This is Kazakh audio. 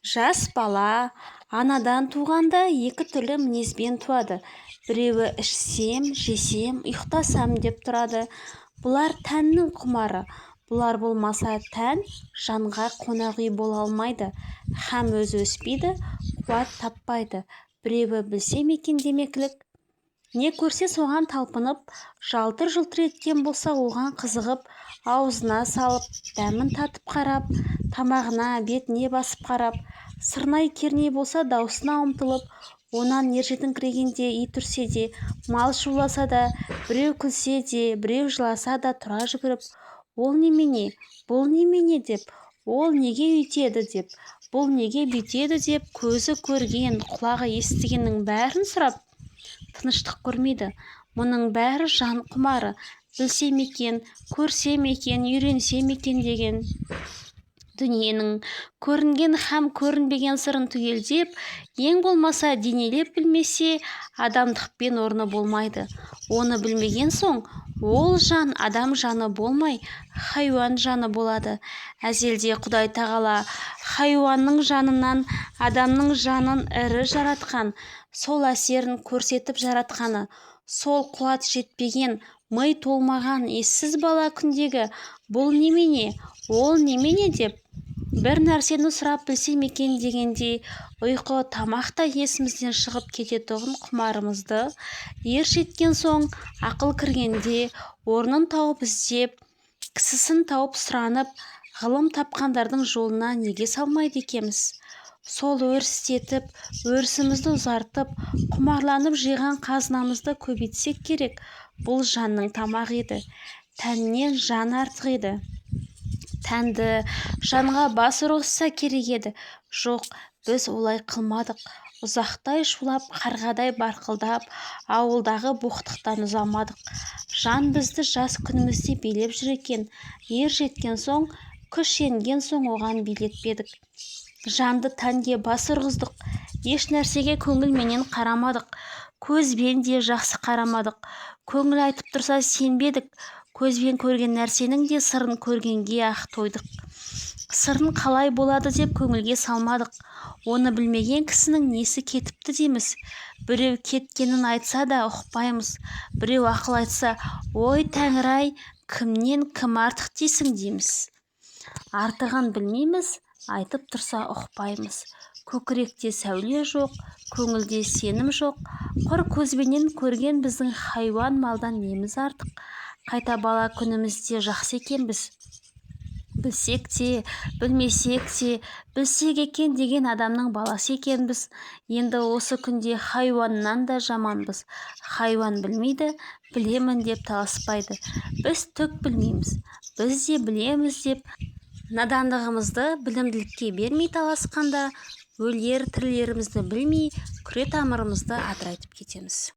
Жас бала анадан туғанда екі түрлі мінезбен туады. Біреуі ішсем, жесем, ұйықтасам деп тұрады. Бұлар тәннің құмары. Бұлар болмаса, тән жанға қонақ үй бола алмайды һәм өзі өспейді, қуат таппайды. Біреуі білсем екен демеклік. Не көрсе, соған талпынып, жалтыр-жұлтыр еткен болса, оған қызығып, аузына салып, дәмін татып қарап, тамағына, бетіне басып қарап, сырнай-керней болса, даусына ұмтылып, онан ержетіңкірегенде ит үрсе де, мал шуласа да, біреу күлсе де, біреу жыласа да тұра жүгіріп, ол немене, бұл немене деп, ол неге өйтеді деп, бұл неге бүйтеді деп, көзі көрген, құлағы естігеннің бәрін сұрап, тыныштық көрмейді. Мұның бәрі жан құмары, білсем екен, көрсем екен, үйренсем екен деген. Дүниенің көрінген һәм көрінбеген сырын түгелдеп, ең болмаса денелеп білмесе, адамдықпен орны болмайды. Оны білмеген соң, ол жан адам жаны болмай, хайуан жаны болады. Әзелде Құдай тағала хайуанның жанынан адамның жанын ірі жаратқан, сол әсерін көрсетіп жаратқаны. Сол қуат жетпеген, ми толмаған ессіз бала күндегі бұл немене, ол немене деп, бір нәрсені сұрап білсем екен дегенде, ұйқы, тамақ та есімізден шығып кететұғын құмарымызды ер жеткен соң, ақыл кіргенде, орнын тауып іздеп, кісісін тауып сұранып, ғылым тапқандардың жолына неге салмайды екенбіз? Сол өрістетіп, өрісімізді ұзартып, құмарланып жиған қазынамызды көбейтсек керек. Бұл жанның тамағы еді. Тәннен жан артық еді. Тәнді жанға бас ұрғызса керек еді. Жоқ, біз олай қылмадық. Ұзақтай шулап, қарғадай барқылдап, ауылдағы боқтықтан ұзамадық. Жан бізді жас күнімізде билеп жүр екен. Ер жеткен соң, күш енген соң оған билетпедік. Жанды тәнге бас ұрғыздық. Еш нәрсеге көңілменен қарамадық. Көзбен де жақсы қарамадық. Көңіл айтып тұрса, сенбедік. Көзбен көрген нәрсенің де сырын көргенге-ақ тойдық. Сырын қалай болады деп көңілге салмадық. Оны білмеген кісінің несі кетіпті дейміз. Біреу кеткенін айтса да ұқпаймыз. Біреу ақыл айтса, ой, тәңір-ай, кімнен кім артық дейсің дейміз. Артығын білмейміз, айтып тұрса ұқпаймыз. Көкіректе сәуле жоқ, көңілде сенім жоқ. Құр көзбенен көрген біздің хайуан малдан неміз артық? Қайта бала күнімізде жақсы екенбіз. Білсек те, білмесек те, білсек екен деген адамның баласы екенбіз. Енді осы күнде хайуаннан да жаманбыз. Хайуан білмейді, білемін деп таласпайды. Біз түк білмейміз. Біз де білеміз деп, надандығымызды білімділікке бермей таласқанда, өлер-тірілерімізді білмей, күре тамырымызды адырайтып кетеміз.